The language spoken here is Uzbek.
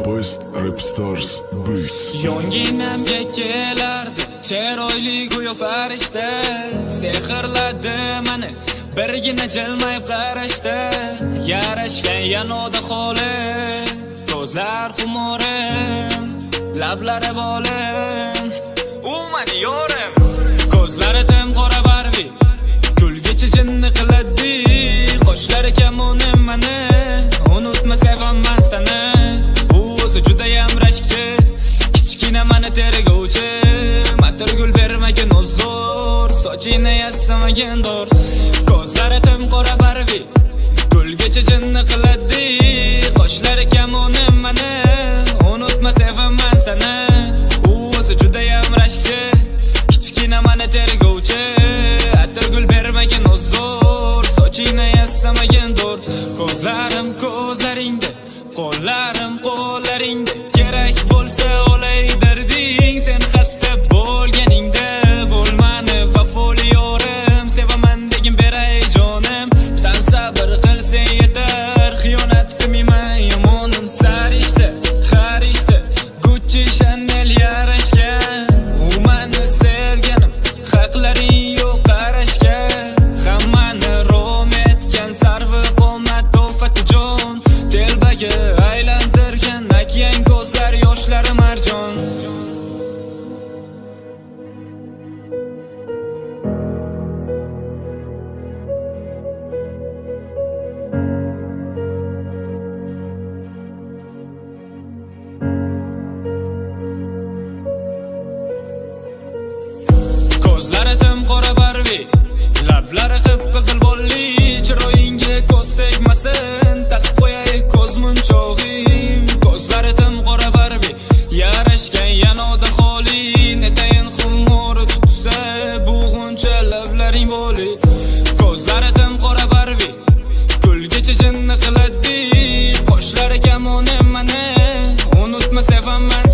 Best Rap Stars Beats. Yonginamga kelardi chiroyli go'yo farishta, sehrladi mani birgina jilmayib qarashda. Yarashgan yanoda holi, ko'zlar xumorim, lablari bolim, u mani yorim. Ko'zlari dim qora barbi, kulgichi jinni qiladi, qoshlari kamoni mani, unutma sevaman seni. U o'zi judayam rashkchi, kichkina mani tergovchi, matirgul bermagin uzr, sochingni yassamagin dur. Ko'zlari tim qora barbi, kulgichi jinni qiladi, qoshlari kamoni mani, unutma sevaman seni. U o'zi judayam rashkchi, kichkina mani tergovchi, atirgul bermagin uzr, sochingni yassamagin dur. Ko'zlarim ko'zlaringda, qo'llarim qo'llaringda, kerak bo'lsa olay darding, sen xasta bo'lganingda bo'lmani vafoli yorim, sevaman degin beray jonim, san sabr qilsang yetar, xiyonat qilmayman yomonim. Sarishta xarishta Gucci Chanel yarashgan, u mani sevganim, haqlaring yo'q qarashga, hammani rom etgan sarvi qomat tofatijon, telbaga aylantirgan okean ko'zlar yoshlari marjon. Ko'zlari tim qora barbi, lablari qip-qizil bolli, chiroyingga ko'z tegmasin, taqib qo'yay ko'z munchog'im. Ko'zlari tim qora barbi, yarashgan yanoda xoli, netayin xumori tutsa, bo'g'uncha lablaring bo'li. Ko'zlari tim qora barbi, kulgichi jinni qiladi, qoshlari kamoni mani, unutma sevaman.